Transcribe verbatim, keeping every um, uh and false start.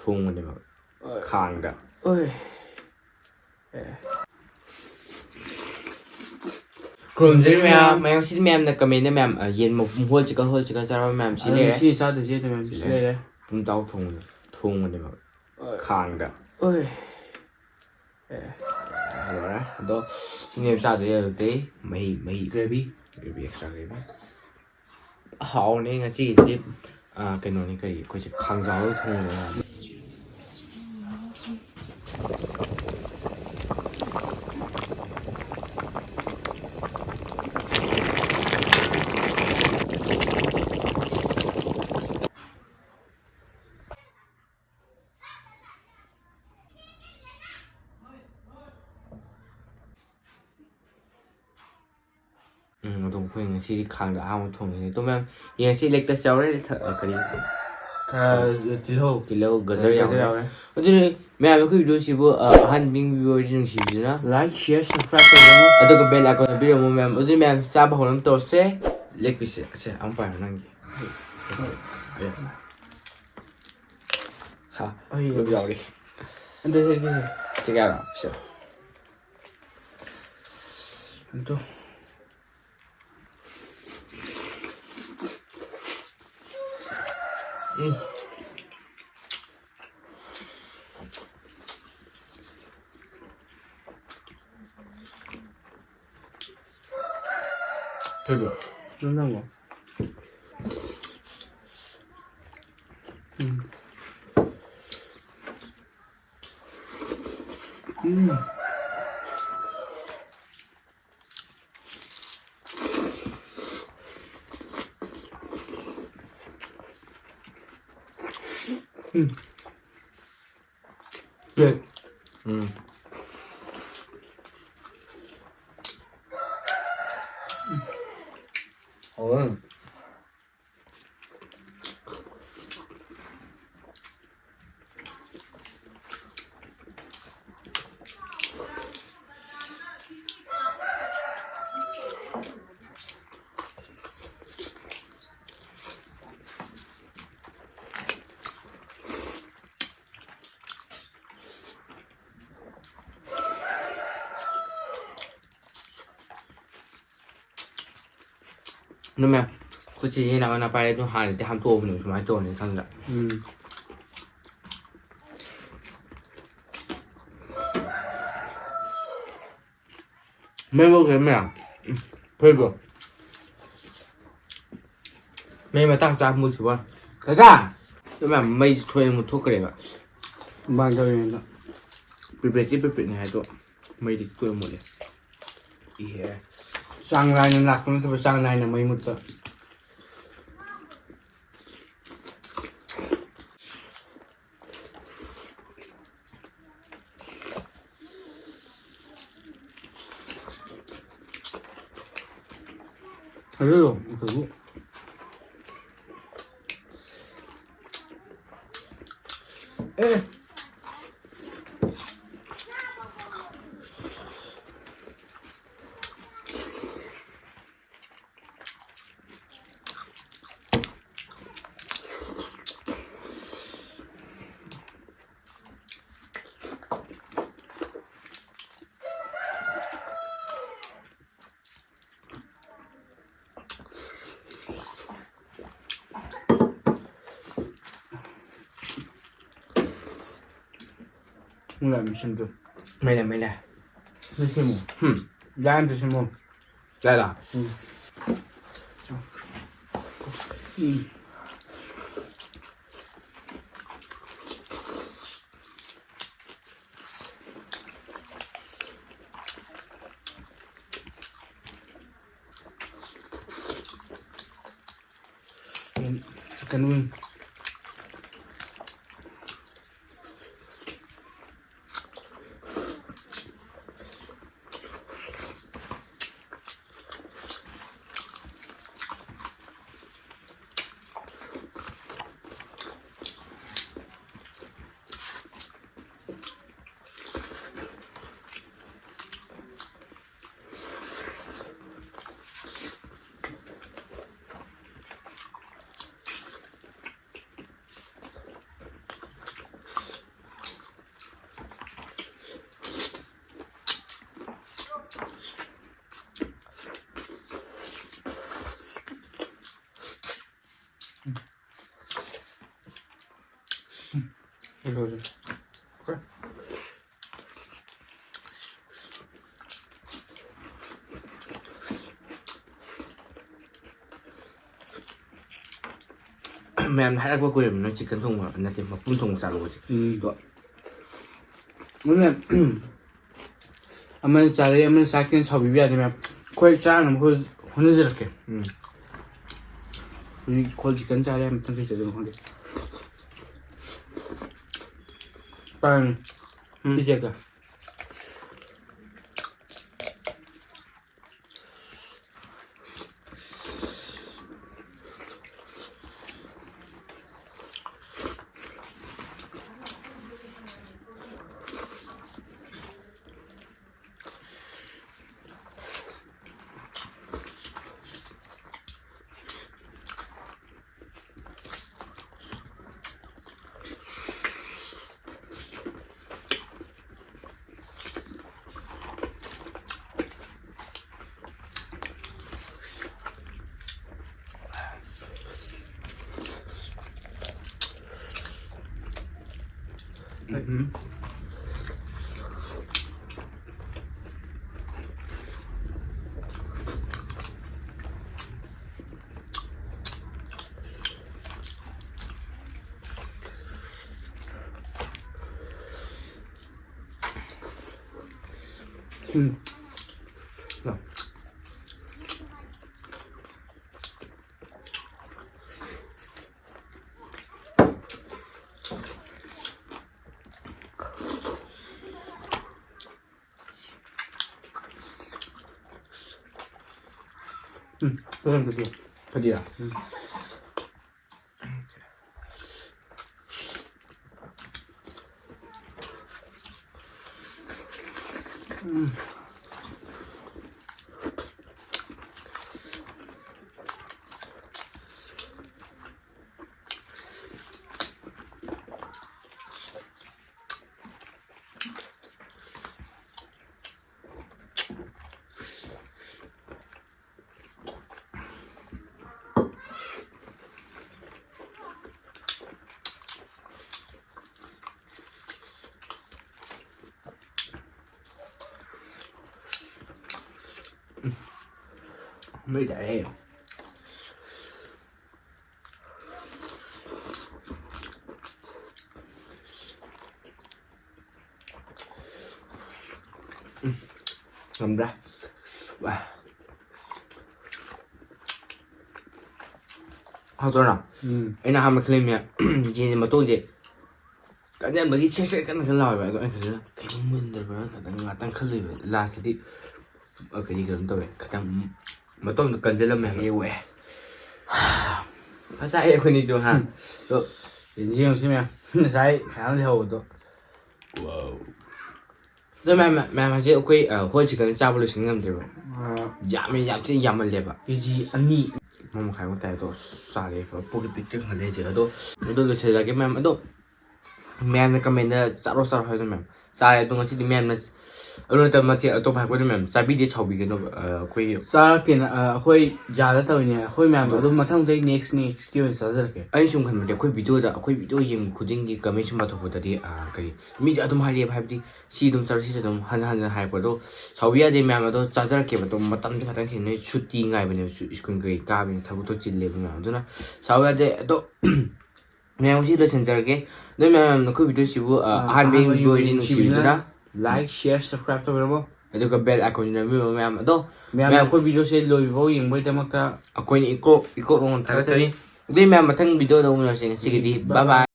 ꯊꯣꯡꯕꯅꯦꯕ꯫ ꯈꯥꯡꯗ꯫ ꯈꯨꯔꯨꯝꯖꯔꯤ ꯃꯌꯥꯝ꯫ ꯃꯌꯥꯝ, ꯁꯤꯗꯤ ꯃꯌꯥꯝꯅ comment ꯃꯌꯥꯝ, ꯑ, ꯌꯦꯟ ꯃꯄꯨꯝ whole chicken, whole chicken ꯆꯥꯔꯕ ꯃꯌꯥꯝ ꯁꯤ ꯑꯗꯣ ꯂꯩꯔꯦ꯫ ꯉꯁꯤ ꯆꯥꯗꯣꯏꯁꯦ ꯑꯗꯨ ꯃꯌꯥꯝꯁꯤ ꯁꯤ ꯂꯩꯔꯦ꯫ ꯂꯩꯔꯦ꯫ ꯄꯨꯝꯇꯥꯎ ꯊꯣꯡꯕꯗꯣ꯫ ꯊꯣꯡꯕꯅꯦꯕ꯫ ꯈꯥꯡꯗ꯫ ꯑꯣꯏ꯫ ꯑꯦ꯫ ꯂꯣꯏꯔꯦ꯫ ꯑꯗꯣ ꯁꯤꯅꯦꯕ ꯆꯥꯗꯣꯏꯁꯦ ꯑꯗꯨꯗꯩ ꯃꯍꯤ, ꯃꯍꯤ gravy, gravy extra gravy꯫ ꯍꯥꯎꯅꯤ ꯉꯁꯤꯒꯤꯁꯤꯗꯤ꯫ ꯑ, ꯀꯩꯅꯣꯅꯤ ꯀꯔꯤ ꯑꯩꯈꯣꯏꯁꯦ ꯈꯥꯡꯖꯥꯎꯗ ꯊꯣꯡꯕꯅꯦ꯫ ꯎꯝ, ꯑꯗꯨꯝ ꯑꯩꯈꯣꯏ ꯉꯁꯤꯗꯤ ꯈꯥꯡꯗ ꯑꯍꯥꯟꯕ ꯊꯣꯡꯉꯤꯅꯦ꯫ ꯑꯗꯣ ꯃꯌꯥꯝ ꯌꯦꯡꯉꯁꯤ, ꯂꯦꯛꯇꯁ ꯌꯥꯎꯔꯦ, ꯊ-, ꯑ, ꯀꯔꯤ? ꯑ, ꯇꯤꯜꯍꯧ꯫ ꯇꯤꯜꯍꯧ, ꯒꯖꯔ ꯒꯖꯔ ꯌꯥꯎꯔꯦ꯫ ꯌꯥꯎꯔꯦ꯫ ꯑꯗꯨꯅ ꯃꯌꯥꯝ ꯑꯩꯈꯣꯏ video ꯁꯤꯕꯨ, ꯑ, ꯑꯍꯥꯟꯕ ꯌꯦꯡꯕꯤꯕ ꯑꯣꯏꯔꯗꯤ ꯅꯨꯡꯁꯤꯕꯤꯗꯨꯅ like, share, subscribe ꯇꯧꯕꯤꯔꯝꯃꯨ꯫ ꯑꯗꯨꯒ bell icon ꯅ ꯄꯤꯔꯝꯃꯨ ꯃꯌꯥꯝ꯫ ꯑꯗꯨꯗꯤ ꯃꯌꯥꯝ ꯆꯥꯕ ꯍꯧꯅꯕ ꯇꯧꯔꯁꯦ꯫ Leg piece ꯁꯦ꯫ ꯑꯁꯦ, ꯑꯃ ꯄꯥꯏꯔꯣ ꯅꯪꯒꯤ꯫ ꯍꯥ, ꯑꯩ ꯂꯨꯞ ꯌꯥꯎꯔꯤ꯫ ꯑꯗꯨ ꯍꯦꯛ ꯌꯦꯡꯉꯦ꯫ ꯆꯦ ꯀꯌꯥꯅꯣ? ꯁꯦ꯫ ꯑꯗꯨ꯫ ꯎꯝ꯫ ꯊꯣꯏꯕ꯫ ꯅꯪ ꯅꯪꯉꯣ꯫ ꯎꯝ꯫ ꯎꯝ꯫ ꯎꯝ꯫ ꯎꯝ꯫ ꯎꯝ꯫ ꯍꯥꯎꯋꯦ꯫ ꯑꯗꯨ ꯃꯌꯥꯝ, ꯑꯩꯈꯣꯏ ꯆꯦꯁꯤꯅ ꯑꯃꯅ ꯄꯥꯏꯔꯦ, ꯑꯗꯨ ꯍꯥꯟꯅꯗꯤ ꯍꯥꯝꯇꯣꯛꯑꯕꯅꯦꯕ, ꯁꯨꯃꯥꯏꯅ ꯇꯧꯔꯅꯤ ꯈꯪꯗ꯫ ꯎꯝ꯫ ꯃꯩ ꯃꯨꯠꯈ꯭ꯔꯦ ꯃꯌꯥꯝ꯫ ꯎꯝ, ꯐꯨꯔꯤꯠꯇꯣ꯫ ꯃꯩ ꯃꯇꯥꯡ ꯆꯥ ꯃꯨꯠꯈꯤꯕ ꯋꯥꯅꯤ꯫ ꯀꯀꯥ! ꯑꯗꯨ ꯃꯌꯥꯝ ꯃꯩꯁꯦ ꯊꯣꯛꯑꯦꯅ ꯃꯨꯠꯊꯣꯛꯈ꯭ꯔꯦꯕ꯫ ꯀꯃꯥꯏꯅ ꯇꯧꯔꯤꯅꯣ? ꯄ꯭ꯔꯤꯄꯦꯗꯇꯤ ꯄ꯭ꯔꯤꯄꯦꯗꯅꯤ ꯍꯥꯏꯗꯣ ꯃꯩꯗꯤ ꯇꯣꯏꯅ ꯃꯨꯠꯂꯦ꯫ ꯏꯍꯦ꯫ ꯆꯥꯡ ꯅꯥꯏꯅ ꯂꯥꯛꯄ ꯅꯠꯇꯕ ꯆꯥꯡ ꯅꯥꯏꯅ ꯃꯩ ꯃꯨꯠꯄ꯫ ꯑꯗꯨꯗꯣ ꯑꯩꯈꯣꯏꯒꯤ ꯑꯦ꯫ ꯎꯝ, ꯂꯥꯏ ꯃꯁꯤꯡꯗꯣ꯫ ꯃꯩ ꯂꯥꯏ, ꯃꯩ ꯂꯥꯏ꯫ ꯑꯗꯨ ꯁꯦꯝꯃꯣ꯫ ꯍꯨꯝ꯫ ꯂꯥꯏ ꯑꯝꯇ ꯁꯦꯝꯃꯣ꯫ ꯂꯥꯏ ꯂꯥ? ꯎꯝ꯫ ꯎꯝ꯫ ꯎꯝ, chicken wing꯫ ꯂꯣꯏꯔꯦ꯫ ꯃꯌꯥꯝꯅ ꯍꯥꯏꯔꯛꯄ ꯀꯨꯏꯔꯕꯅꯤ, ꯅꯣꯏ ꯆꯤꯛꯀꯟ ꯊꯣꯡꯕ ꯅꯠꯇꯦ, ꯃꯄꯨꯝ ꯊꯣꯡꯕ ꯆꯥꯔꯛꯑꯣꯁꯦ꯫ ꯎꯝ꯫ ꯑꯗꯣ ꯑꯗꯨꯅ, ꯑꯃꯅ ꯆꯥꯔꯦ, ꯑꯃꯅ ꯆꯥꯛꯀꯦꯅ ꯁꯥꯎꯕꯤꯕ ꯌꯥꯗꯦ, ꯃꯌꯥꯝ꯫ ꯑꯩꯈꯣꯏ ꯆꯥꯅꯕ ꯍꯣꯠ-, ꯍꯣꯠꯅꯖꯔꯛꯀꯦ꯫ ꯎꯝ꯫ ꯍꯧꯖꯤꯛ ꯑꯩꯈꯣꯏ ꯆꯤꯛꯀꯟ ꯆꯥꯔꯦ, ꯃꯊꯪ ꯀꯩ ꯆꯥꯗꯣꯏꯅꯣ ꯈꯪꯗꯦ꯫ ꯇꯥꯡ ꯎꯝ꯫ ꯁꯤ ꯆꯦꯛꯀ꯫ ꯎꯝ꯫ ꯎꯝ, ꯐꯖꯅ ꯐꯖꯅ꯫ ꯐꯗꯤꯌꯥ? ꯎꯝ꯫ ꯎꯝ꯫ ꯂꯣꯏ ꯇꯥꯔꯦ꯫ ꯎꯝ꯫ ꯉꯝꯗ꯭ꯔꯦ꯫ ꯋꯥ꯫ ꯍꯥꯎꯗꯣꯏꯔꯣ? ꯎꯝ꯫ ꯑꯩꯅ ꯑꯍꯥꯟꯕ ꯈꯜꯂꯝꯃꯦ, ꯌꯦꯟꯁꯦ ꯃꯇꯣꯡꯁꯦ ꯀꯟꯖꯟꯕꯒꯤ ꯁꯦꯠ ꯁꯦꯠ ꯀꯟꯅ ꯀꯟꯅ ꯂꯥꯎꯋꯦꯕ꯫ ꯑꯗꯣ ꯑꯩꯅ ꯈꯜꯂꯤꯅ ꯀꯩꯅꯣ ꯃꯨꯟꯗꯕ꯭ꯔꯥ ꯈꯇꯪ ꯉꯥꯛꯇꯪ ꯈꯜꯂꯨꯏꯕ꯫ ꯂꯥꯁꯇꯗꯤ, ꯑ, ꯀꯔꯤ ꯀꯩꯅꯣ ꯇꯧꯋꯦ꯫ ꯈꯇꯪ ꯃꯇꯣꯡꯗꯣ ꯀꯟꯖꯜꯂꯝꯃꯦ ꯍꯥꯏꯕ꯫ ꯑꯦ, ꯋꯦ꯫ ꯐꯖꯩ ꯑꯩꯈꯣꯏꯅꯤꯁꯨ, ꯍꯥ? ꯎꯝ꯫ ꯑꯗꯣ ꯌꯦꯟꯁꯦ ꯌꯦꯡꯉꯨꯁꯤ ꯃꯌꯥꯝ꯫ ꯉꯁꯥꯏ ꯃꯌꯥꯝ ꯂꯩꯍꯧꯕꯗꯣ꯫ ꯋꯥꯎ꯫ ꯑꯗꯣ ꯃꯌꯥꯝ, ꯃꯌꯥꯝ ꯍꯧꯖꯤꯛ ꯑꯩꯈꯣꯏ, ꯑ, ꯍꯣꯜ ꯆꯤꯛꯀꯟ ꯆꯥꯕ ꯂꯣꯏꯁꯤꯟ ꯉꯝꯗ꯭ꯔꯦꯕ꯫ ꯑ, ꯌꯥꯝꯃꯦ, ꯌꯥꯝ ꯊꯤꯅ ꯌꯥꯝꯃꯜꯂꯦꯕ꯫ ꯀꯦ ꯖꯤ ꯑꯅꯤ꯫ ꯑꯃ ꯃꯈꯥꯏꯃꯨꯛ ꯇꯥꯏ ꯑꯗꯣ꯫ ꯑꯁ, ꯆꯥꯔꯦ꯫ ꯄꯨꯛꯇꯤ ꯄꯤꯛ ꯄꯤꯛ ꯊꯜꯂꯦ ꯍꯧꯖꯤꯛ꯫ ꯑꯗꯣ, ꯑꯗꯣ ꯂꯣꯏꯁꯤꯜꯂꯒꯦ ꯃꯌꯥꯝ꯫ ꯑꯗꯣ ꯃꯌꯥꯝꯅ ꯀꯃꯦꯟꯗ "ꯆꯥꯔꯣ, ꯆꯥꯔꯣ" ꯍꯥꯏꯗꯣ ꯃꯌꯥꯝ ꯆꯥꯔꯦ꯫ ꯑꯗꯣ ꯉꯁꯤꯗꯤ ꯃꯌꯥꯝꯅ ꯑꯗꯨ ꯅꯠꯇꯕ ꯃꯊꯦꯜ ꯑꯇꯣꯞꯄ ꯍꯥꯏꯔꯛꯄꯗ ꯃꯌꯥꯝ ꯆꯥꯕꯤꯗꯦ, ꯁꯥꯎꯕꯤꯒꯅꯣꯕ꯫ ꯑ, ꯑꯩꯈꯣꯏ ꯆꯥꯔꯛꯇꯦꯅ, ꯑ, ꯑꯩꯈꯣꯏ ꯌꯥꯗ ꯇꯧꯔꯤꯅꯦ꯫ ꯑꯩꯈꯣꯏ ꯃꯌꯥꯝꯗꯣ ꯑꯗꯣ ꯑꯗꯨꯝ ꯃꯊꯪꯗꯩ next, next ꯀꯤ ꯑꯣꯏꯅ ꯆꯥꯖꯔꯛꯀꯦ꯫ ꯑꯩꯅ ꯁꯨꯝ ꯈꯟꯕꯗꯤ ꯑꯩꯈꯣꯏ video ꯗ, ꯑꯩꯈꯣꯏ video ꯌꯦꯡꯕ ꯈꯨꯗꯤꯡꯒꯤ comment ꯁꯨꯝ ꯄꯥꯊꯣꯛꯄꯗꯗꯤ, ꯑ, ꯀꯔꯤ, ꯃꯤꯁꯦ ꯑꯗꯨꯝ ꯍꯥꯏꯔꯛꯑꯦꯕ, ꯍꯥꯏꯕꯗꯤ "ꯁꯤ ꯑꯗꯨꯝ ꯆꯥꯔꯣ", ꯁꯤꯁꯦ ꯑꯗꯨꯝ ꯍꯟꯖꯟ ꯍꯟꯖꯟ ꯍꯥꯏꯔꯛꯄ꯫ ꯑꯗꯣ ꯁꯥꯎꯕ ꯌꯥꯗꯦ ꯃꯌꯥꯝ, ꯑꯗꯣ ꯆꯥꯖꯔꯛꯀꯦꯕ꯫ ꯑꯗꯣ ꯃꯇꯝꯁꯦ ꯈꯤꯇꯪ ꯈꯤꯇꯪ ꯅꯣꯏ ꯁꯨꯇꯤ ꯉꯥꯏꯕꯅꯦꯕ, ꯁꯨ-, ꯁ꯭ꯀꯨꯜ ꯀꯩ ꯀꯥꯕꯅꯤꯅ ꯊꯕꯛꯇꯣ ꯆꯤꯜꯂꯦꯕ ꯃꯌꯥꯝ꯫ ꯑꯗꯨꯅ ꯁꯥꯎꯕ ꯌꯥꯗꯦ꯫ ꯑꯗꯣ ꯃꯌꯥꯝ ꯉꯁꯤ ꯂꯣꯏꯁꯤꯟꯖꯔꯒꯦ꯫ ꯑꯗꯣ ꯃꯌꯥꯝ ꯑꯩꯈꯣꯏ video ꯁꯤꯕꯨ, ꯑ, ꯑ, ꯑꯍꯥꯟꯕ ꯑꯍꯥꯟꯕ ꯌꯦꯡꯕꯤꯕ ꯑꯣꯏꯔꯗꯤ ꯌꯦꯡꯕꯤꯕ ꯅꯨꯡꯁꯤꯕꯤꯗꯨꯅ ꯅꯨꯡꯁꯤꯕꯤꯗꯨꯅ like, share, subscribe ꯇꯧꯕꯤꯔꯝꯃꯣ꯫ ꯑꯗꯨꯒ bell icon ꯅꯝꯕꯤꯔꯝꯃꯣ ꯃꯌꯥꯝ꯫ ꯑꯗꯣ ꯃꯌꯥꯝ ꯃꯌꯥꯝ ꯑꯩꯈꯣꯏ video ꯁꯦ ꯂꯣꯏꯕꯤꯐꯥꯎ ꯌꯦꯡꯕꯒꯤꯗꯃꯛꯇ ꯑꯩꯈꯣꯏꯅ ꯏꯀꯣꯛ, ꯏꯀꯣꯛ ꯂꯥꯎꯅ ꯊꯥꯒꯠꯆꯔꯤ꯫ ꯊꯥꯒꯠꯆꯔꯤ꯫ ꯑꯗꯨꯗꯤ ꯃꯌꯥꯝ ꯃꯊꯪ video ꯗ ꯑꯃꯨꯛ ꯎꯅꯔꯁꯦ꯫ ꯉꯁꯤꯒꯤꯗꯤ bye bye꯫